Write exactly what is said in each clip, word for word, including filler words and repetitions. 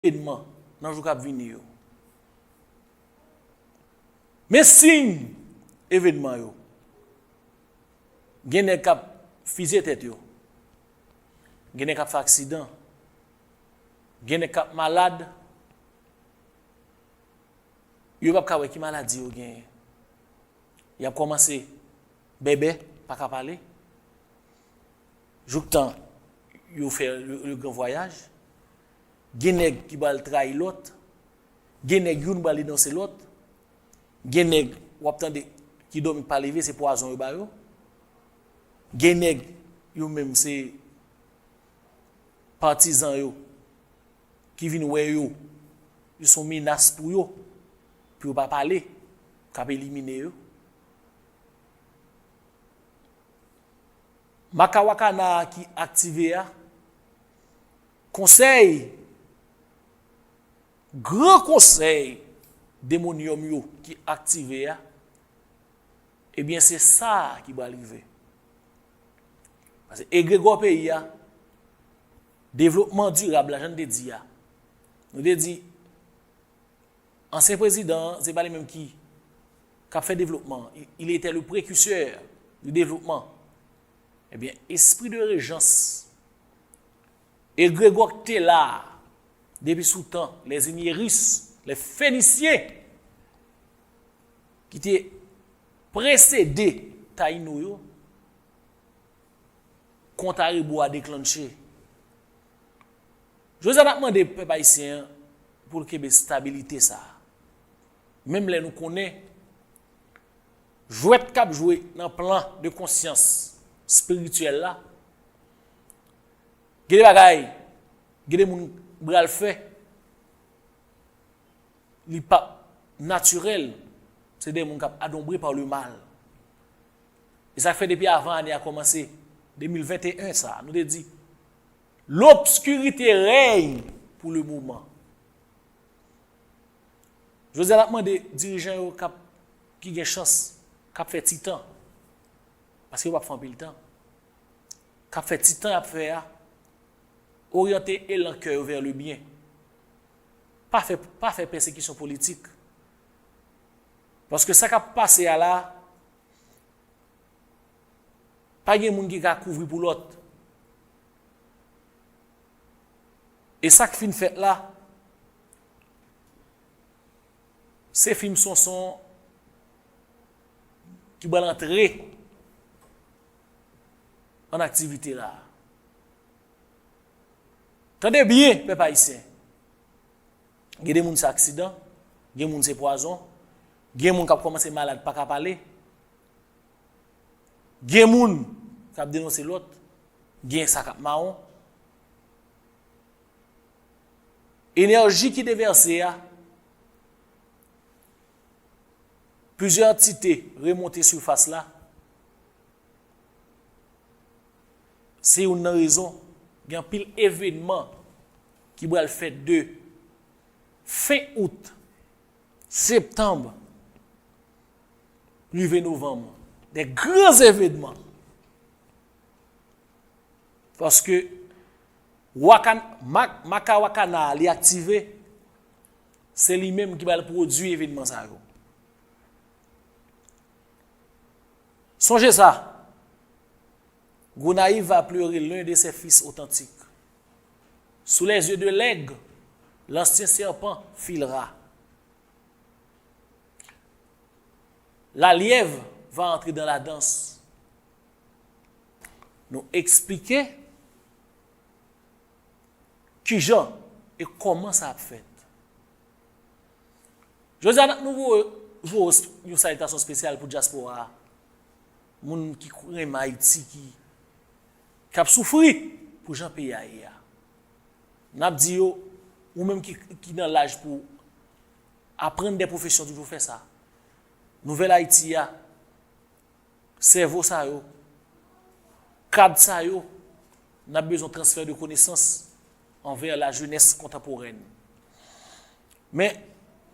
evenman nan jou k ap vini yo. Men siy evenman yo. Gen nèg k ap fizye tèt yo. Gen nèg k ap fè aksidan. Gen nèg k ap malad. Yo p ap ka wè ki maladi yo genyen. Y ap kòmanse bèbè, pa ka pale. Jouktan yo fè le, le gran vwayaj. Gen nèg ki pral trayi lòt. Gen nèg youn pral denonse lòt. Gen nèg w ap tande ki dòmi k pa leve, se pwazon yo ba yo. Gen nèg yo menm se patizan yo ki vin wè yo, yo se yon menas pou yo, pou yo pa pale, k ap elimine yo. Makawakana a ki aktive a, konsèy, gran konsèy demonyòm yo ki aktive a, ebyen, se sa ki pral rive. Paske egregò peyi a, devlopman dirab la, jan n te di a, nou te di, ansyen prezidan an, se pa li menm ki, k ap fè devlopman. Il, il était le précurseur du développement. Ebyen, espri de rejans, egregò k te la depi sou tan les Inieris, les Fenisyen, ki te presede Tayino yo, kont a rebo a deklanche. Jodi a, n ap mande pèp ayisyen an pou l kenbe stabilite sa a. Menm lè nou konnen jwèt k ap jwe nan plan de konsyans espirityèl la, gen de bagay, gen de moun pral fè, li p ap natirèl, se de moun k ap adonbre par le mal. E sa k fè depi avan ane a kòmanse, de mil venteyen sa, nou te di, l'obscurité règne pour le moment. Jodi a, n ap mande dirijan yo k ap, ki gen chans, k ap fè ti tan, paske yo p ap fè anpil tan, k ap fè ti tan y ap fè a, oryante elan kè yo vers le bien. Pa fè, pa fè pèsekisyon politik. Paske sa k ap pase a la, pa gen moun ki ka kouvri pou lòt. E sa k fin fèt la, se fim Sonson ki pral antre an aktivite la. Tande byen, pèp ayisyen. Gen de moun se aksidan, gen moun se pwazon, gen moun k ap kòmanse malad pa ka pale, gen moun k ap denonse lòt, gen sa k ap mawon. Enèji ki devèse a, plizyè antite remonte sifas la. Se youn nan rezon, gen anpil evenman ki pral fèt de fen out, septanm, rive novanm. De gran evenman. Paske Wakan-, Mak-, Makawakana a, li aktive, se li menm ki pral pwodui evenman sa yo. Sonje sa, Gonayiv va pleurer l'un de ses fils authentiques. Sous les yeux de l'aigle, l'ancien serpent filera. La lièvre va entrer dans la danse. Nou eksplike kijan e kòman sa ap fèt. Jodi a, nou voye, voye yon salitasyon espesyal pou dyaspora a. Moun ki renmen Ayiti, ki, k ap soufri pou jan peyi a ye a. N ap di yo, ou menm ki, ki nan laj pou aprann de pwofesyon, toujou fè sa. Nouvèl Ayiti a, sèvo sa yo, kad sa yo, n ap bezwen transfè de konesans anvè la jenès kontanporèn. Men,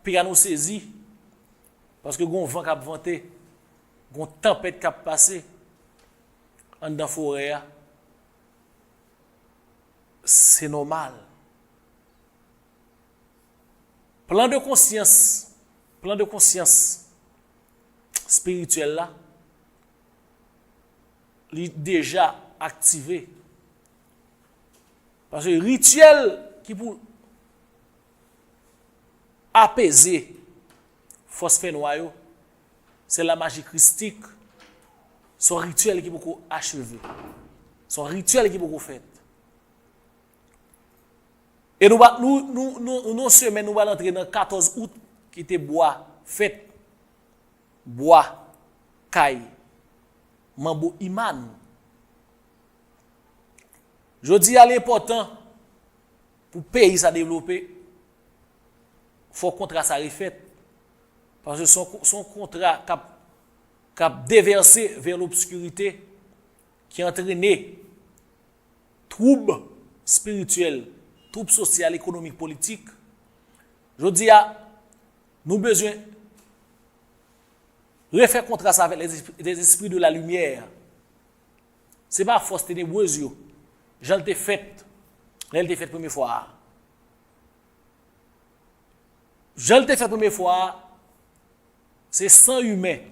piga nou sezi, paske gon van k ap vante, gon tanpèt k ap pase anndan forè a. Se nòmal. Plan de konsyans, plan de konsyans espirityèl la, li deja aktive. Paske rityèl ki pou apeze fòs fènwa yo, se la maji kristik, se yon rityèl ki poko acheve. Se yon rityèl ki poko fèt. E nou, nou, nou, nou, nou, semèn, nou pral antre nan katòz out, ki te bwa fèt, bwa kay, manbo Iman. Jodi a, li enpòtan pou peyi sa devlope, fò kontra sa refèt. Paske se yon, se yon kontra k ap, k ap devèse vè lobskirite, ki antrene twoub espirityèl, twoub sosyal, ekonomik, politik. Jodi a, nou bezwen refè kontra sa avèk les, les esprits de la lumière. Se pa fòs tenebrez yo, jan l te fèt, lè l te fèt premye fwa a. Jan l te fèt premye fwa a, se san imen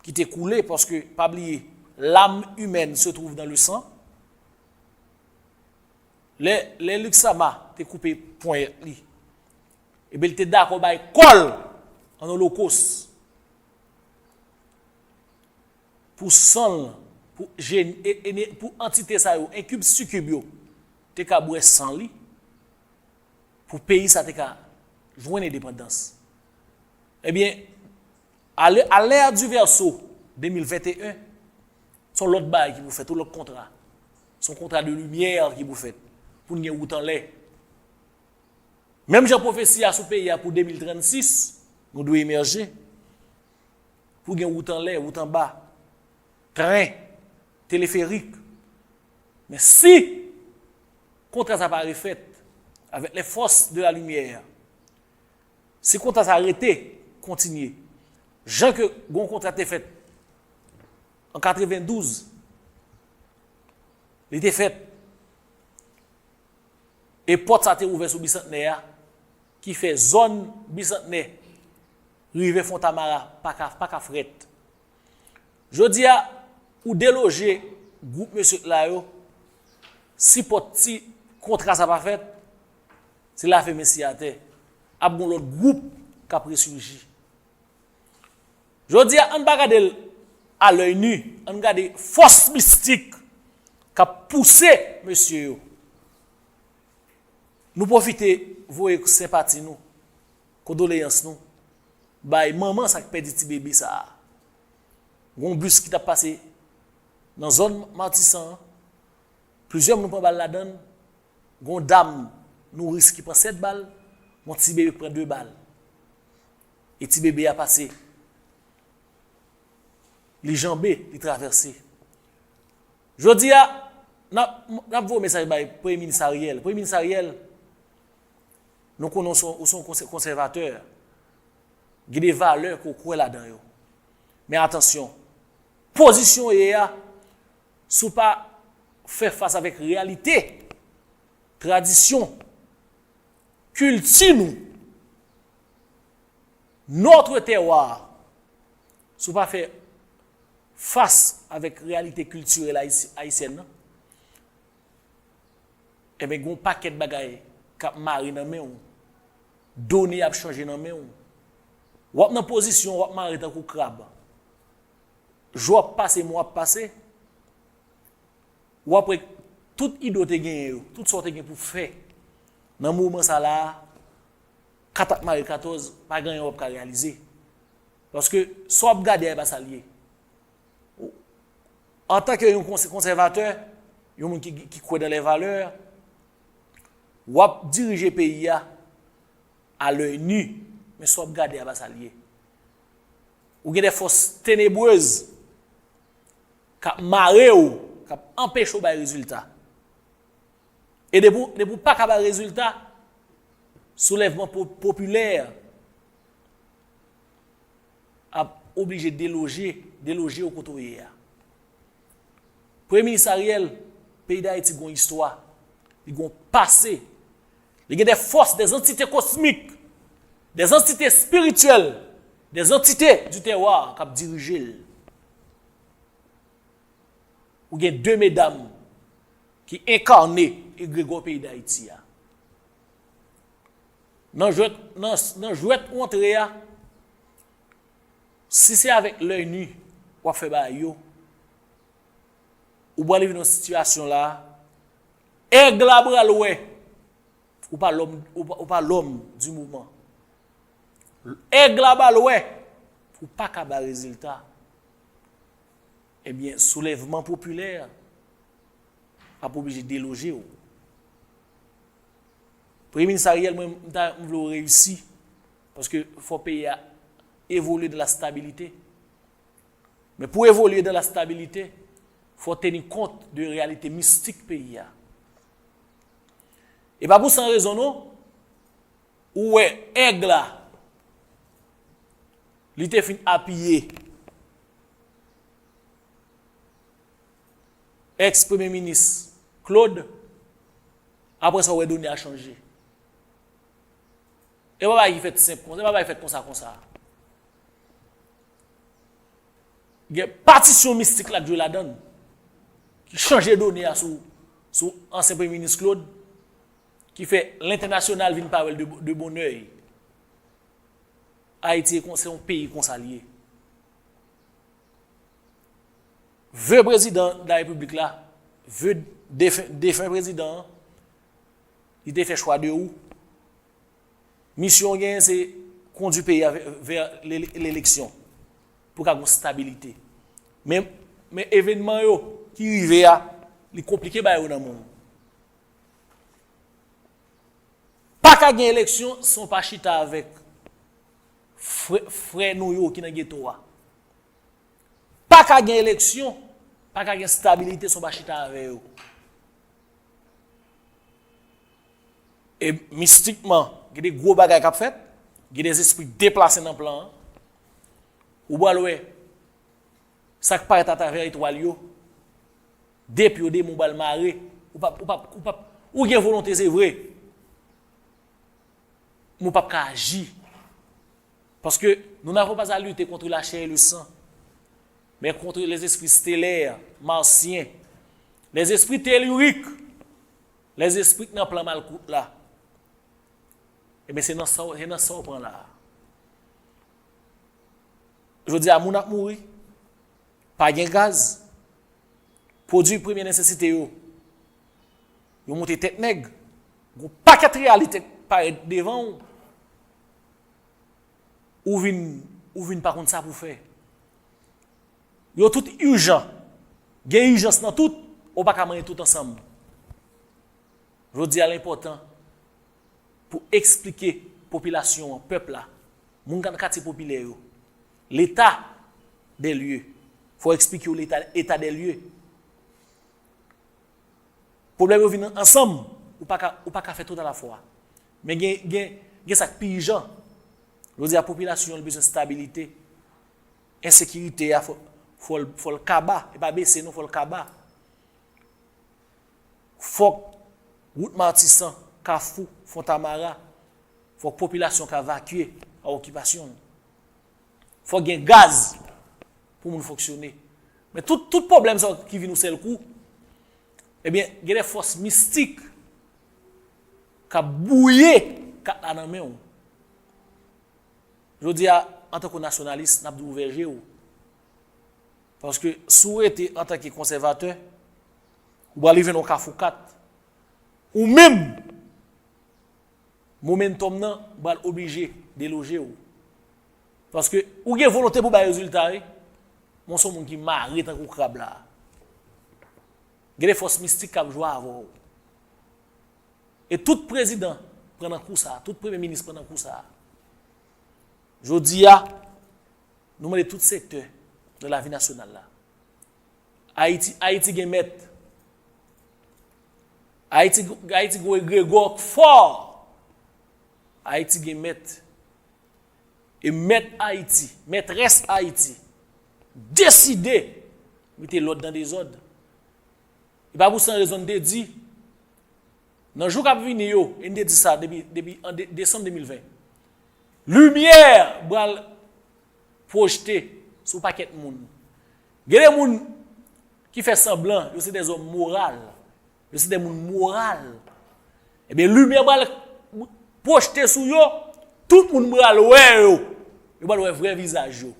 ki te koule, paske, pa bliye, l'âme humaine se trouve dans le sang. Lè, lè Luc Sama te koupe ponyèt li, ebyen, li te dakò bay kò l an olokòs pou san l, pou, e, e, pou antite sa yo, enkib, sikib yo, te ka bwè san li, pou peyi sa te ka jwenn endepandans. Ebyen, à l'ère du Verseau de mil venteyen, se yon lòt bagay ki pou fèt, yon lòt kontra. Se yon kontra de limyè ki pou fèt, pou n gen wout anlè. Menm jan pwofesi a sou peyi a pou de mil trannsis, nou dwe emèje, pou gen wout anlè, wout anba, tren, teleferik. Men si kontra sa pa refèt avèk les forces de la lumière, si kontra sa rete, kontinye, jan ke gon kontra te fèt an katrevendouz, li te fèt, e pòt sa te ouvè sou Bisantnè a, ki fè zòn Bisantnè rive Fontamara pa ka, pa ka frèt. Jodi a, ou deloje gwoup mesye la yo, si pòt, si kontra sa pa fèt, se lave men si atè. Ap gon lòt gwoup k ap resurji. Jodi a, ann pa gade l à l'œil nu, ann gade fòs mistik k ap pouse mesye yo. Nou pwofite voye senpati nou, kondoleyans nou, bay manman sa k pèdi ti bebe sa a. Gon bis ki t ap pase nan zòn Matisan an, plizyè moun pran bal ladan l, gon dam nouris ki pran sèt bal, gon ti bebe ki pran de bal. E ti bebe a pase, li janbe, li travèse. Jodi a, n ap, n ap voye mesaj bay Premye Minis Ariel. Premye Minis Ariel, nou konnen w se yon, ou se yon konsè-, konsèvatè. Gen de valè ke w kwè ladan yo. Men atansyon, pozisyon w ye a, si w pa fè fas avèk reyalite, tradisyon, kilti nou, notre terroir, si w pa fè fas avèk reyalite kiltirèl ayis-, ayisyèn nan, enben, gen yon pakèt bagay k ap mare nan men w, done ap chanje nan men w. W ap nan pozisyon, w ap mare tankou krab. Jou ap pase, mwa ap pase, w ap wè tout ide w te genyen yo, tout sa w te gen pou fè nan moman sa la a, kat ap mare katòz, pa gen anyen w ap ka reyalize. Paske sa w ap gade a, e pa sa l ye. Antanke yon konsè-, konsèvatè, yon moun ki, ki kwè dans les valeurs, w ap dirije peyi a à l'œil nu, men sa w ap gade a pa sa l ye. Ou gen de fòs tenebrez k ap mare w, k ap anpeche w bay rezilta. E depi w, depi w pa ka bay rezilta, soulèvman po-, popilè ap oblije deloje, deloje w kote w ye a. Premye Minis Ariel, peyi Dayiti gon istwa, li gon pase, li gen de fòs, de antite kosmik Des entités spirituelles, des entités du terroir k ap dirije l. Ou gen de medam ki enkane egregò peyi Dayiti a. Nan jwèt, nan, nan jwèt ou antre a, si se avèk lèy ni w ap fè bagay yo, ou pral rive nan sitiyasyon la, èg la pral wè ou pa lòm, ou pa, ou pa lòm di moman. Èg la pral wè ou pa ka bay rezilta. Ebyen, soulèvman popilè ap oblije deloje w. Premye minis Ariel, mwen, m ta, m vle w reyisi, paske fò peyi a evolye dans la stabilité. Men pou evolye dans la stabilité, fò teni kont de reyalite mistik peyi a. E pa pou san rezon non, ou wè èg la, li te fin apiye ex premye minis Claude, apre sa ou wè done a chanje. E pa bagay ki fèt senp konsa, e pa bagay fèt konsa konsa. Gen patisyon mistik la k jwe ladan l, ki chanje done a sou, sou ansyen premye minis Claude, ki fè lentènasyonal vin pa wè l de, de bon èy. Ayiti e kon, se yon peyi konsa l ye. Ve prezidan de la repiblik la, ve defen, defen prezidan an, li te fè chwa de ou. Misyon w genyen se kondui peyi a vè, vè lele, leleksyon pou ka gen stabilite. Men, men evenman yo ki rive a, li konplike bagay yo nan men w. Pa ka gen eleksyon san w pa chita avèk frè, frè nou yo ki nan geto a. Pa ka gen eleksyon, pa ka gen stabilite san w pa chita avè yo. E mistikman, gen de gwo bagay k ap fèt, gen de zespri deplase nan plan an. Ou pral wè, sa k parèt atravè etwal yo, de pye w, de men w pral mare, ou p ap, ou p ap, ou p ap, ou gen volonte, se vre, men w p ap ka aji. Parce que nous n'avons pas à lutter contre la chair et le sang, mais contre les esprits stellaires, martiens, les esprits telluriques, les esprits ki nan plan malkout la. Ebyen, se nan sa w, se nan sa w pran la a. Jodi a, moun ap mouri, pa gen gaz, pwodui premye nesesite yo, yo moute tèt nèg, gon pakèt reyalite k parèt devan w, ou vin, ou vin pa konn sa pou fè. Yo tout ijan. Gen ijans nan tout, ou pa ka manyen tout ansanm. Jodi a, l enpòtan pou eksplike popilasyon an, pèp la, moun k nan katye popilè yo, l'état des lieux. Fò w eksplike yo l'état, état des lieux. Pwoblèm yo vin ansanm, ou pa ka, ou pa ka fè tout alafwa. Men gen, gen, gen sa k pi ijan. Jodi a, popilasyon an bezwen stabilite. Ensekirite a, fò, fò l, fò l kaba. E pa bese non, fò l kaba. Fòk wout Matisan, Kafou, Fontamara, fòk popilasyon ka vakye a okipasyon l. Fòk gen gaz pou moun fonksyone. Men tout, tout pwoblèm sa yo ki vin yon sèl kou, ebyen, gen de fòs mistik k ap bwouye kat la nan men w. Jodi a, antanke nasyonalis, n ap di w ouvè je w. Paske si w rete antanke konsèvatè, ou pral rive nan yon kafou kat. Ou menm, momentum nan pral oblije deloje w. Paske ou gen volonte pou bay rezilta, wi. Men w se yon moun ki mare tankou krab la. Gen de fòs mistik k ap jwe avè w. E tout prezidan pran nan kou sa, tout premye minis pran nan kou sa. Jodi a, nou mande tout sektè de lavi nasyonal la. Ayiti, Ayiti gen mèt. Ayiti, Ayiti gen egregò k fò. Ayiti gen mèt. E mèt Ayiti, mètrès Ayiti, deside mete lòd nan dezòd. E pa pou san rezon n te di, nan jou k ap vini yo, e n te di sa depi, depi an de, desanm de mil ven, Limyè pral pwojte sou pakèt moun. Gen de moun ki fè sanblan, yo se de zòm moral. Yo se de moun moral. Ebyen, limyè pral pwojte sou yo, tout moun pral wè yo. Yo pral wè vrè vizaj yo.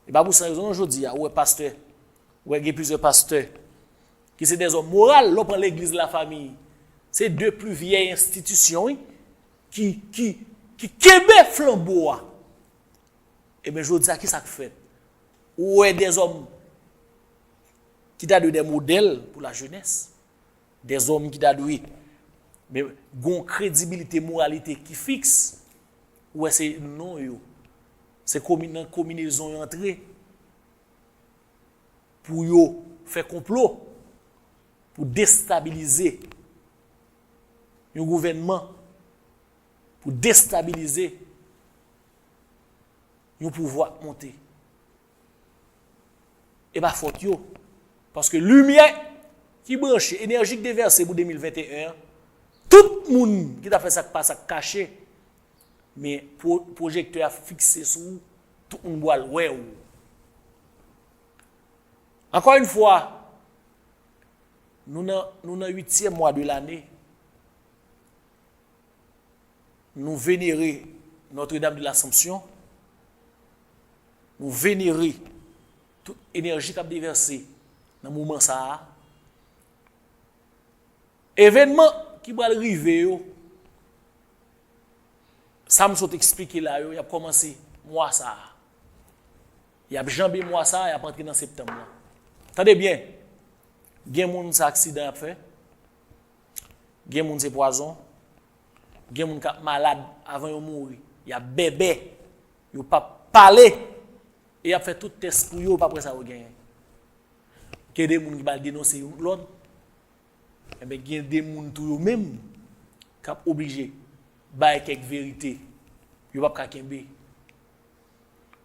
E pa pou sa rezon non jodi a, ou wè pastè, ou wè gen plizyè pastè ki se de zòm moral, lè w pran legliz Lafami, se de pli vyèy enstitisyon, wi, ki, ki, ki kenbe flanbo a. Ebyen, jodi a, ki sa k fèt? Ou wè de zòm ki ta dwe de modèl pou lajenès, de zòm ki ta dwe, men, gon kredibilite, moralite ki fiks, ou wè se non yo. Se komi-, nan kominezon yo antre pou yo fè konplo, pou destabilize yon gouvènman, pou destabilize yon pouvwa k monte. E pa fòt yo. Paske limyè ki branche, enèji k devèse pou de mil venteyen an, tout moun ki t ap fè sa k pa sa k kache, men pwo-, pwojektè a fikse sou ou, tout moun pral wè w. Encore une fois, nou nan, nou nan uityèm mwa de lane. Nou venere Notre-Dame de l'Assomption. Nou venere tout enèji k ap devèse nan moman sa a. Evènman ki pral rive yo, sa m sot eksplike la yo, y ap kòmanse mwa sa a. Y ap janbe mwa sa a, y ap antre nan septanm lan. Tande byen, gen moun se aksidan y ap fè, gen moun se pwazon, gen moun k ap malad avan yo mouri, y ap bèbè, yo p ap pale, e y ap fè tout tès pou yo, yo p ap wè sa yo genyen. Gen de moun ki pral denonse youn lòt, enben, gen de moun tou yo menm k ap oblije bay kèk verite yo p ap ka kenbe.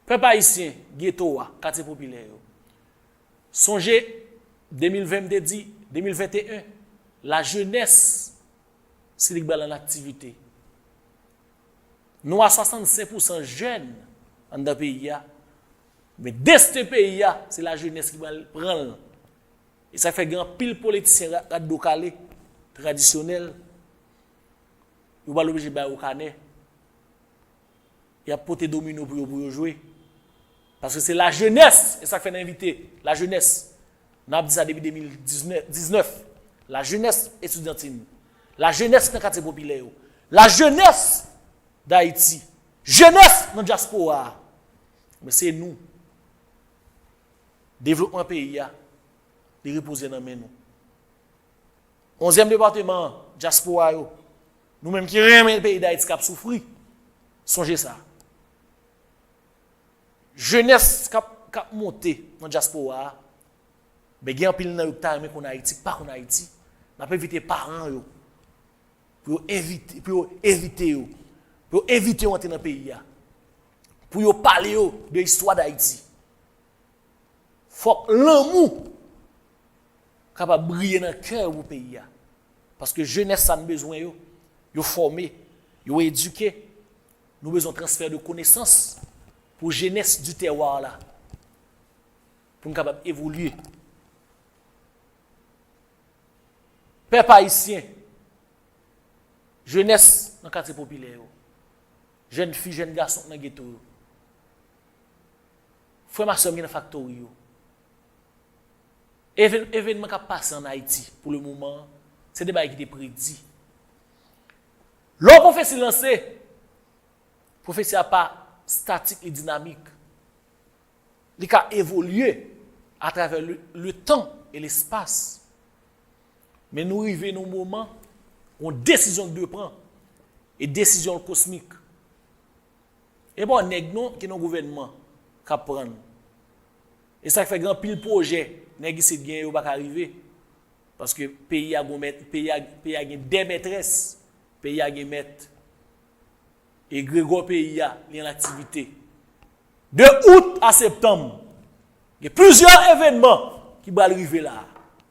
Pèp ayisyen, geto a, katye popilè yo, sonje, de mil ven m te di, de mil venteyen, lajenès, se li k pral an aktivite. Nou a swasannsenk pousan jèn anndan peyi a, men desten peyi a, se lajenès ki pral pran l. E sa k fè gen anpil politisyen ra-, rat do kale, tradisyonèl, yo pral oblije bay yo kanè. Y ap pote domino pou yo, pou yo jwe. Paske se lajenès, e sa k fè n envite lajenès. N ap di sa depi de mil diznèf, diznèf. Lajenès etidyantin. Lajenès nan katye popilè yo. Lajenès Dayiti. Jenès nan dyaspora a. Men se nou. Devlopman peyi a, li repoze nan men nou. Onzyèm depatman an, dyaspora yo. Nou menm ki renmen peyi Dayiti k ap soufri, sonje sa. Jenès k ap, k ap monte nan dyaspora a, men gen anpil nan yo ki ta renmen konn Ayiti, ki pa konn Ayiti. N ap envite paran yo pou yo envite, pou yo envite yo, pou yo envite yo antre nan peyi a, pou yo pale yo de istwa Dayiti. Fòk lanmou kapab briye nan kè yo pou peyi a. Paske jenès sa n bezwen yo, yo fòme, yo edike. Nou bezwen transfè de konesans pou jenès du terroir la, pou n kapab evolye. Pèp ayisyen, jenès nan katye popilè yo, jèn fi, jèn gason k nan geto yo, frè m ak sè m ki nan faktori yo, even-, evènman k ap pase ann Ayiti pou le moman an, se de bagay ki te predi. Lè yon pwofesi lanse, pwofesi a pa statik, li dinamik. Li ka evolye atravè le, le tan e lespas. Men nou rive nan yon moman, yon desizyon ki dwe pran. E desizyon kosmik. E pa yon nèg non ki nan gouvènman k ap pran l. E sa k fè gen anpil pwojè nèg isit gen yo pa ka rive. Paske peyi a gon mèt, peyi a, peyi a gen de mètrès, peyi a gen mèt. Egregò peyi a, li an aktivite. De out a septanm, gen plizyè evènman ki pral rive la a.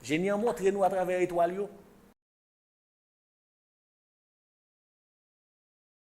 Jeni an montre nou atravè etwal yo.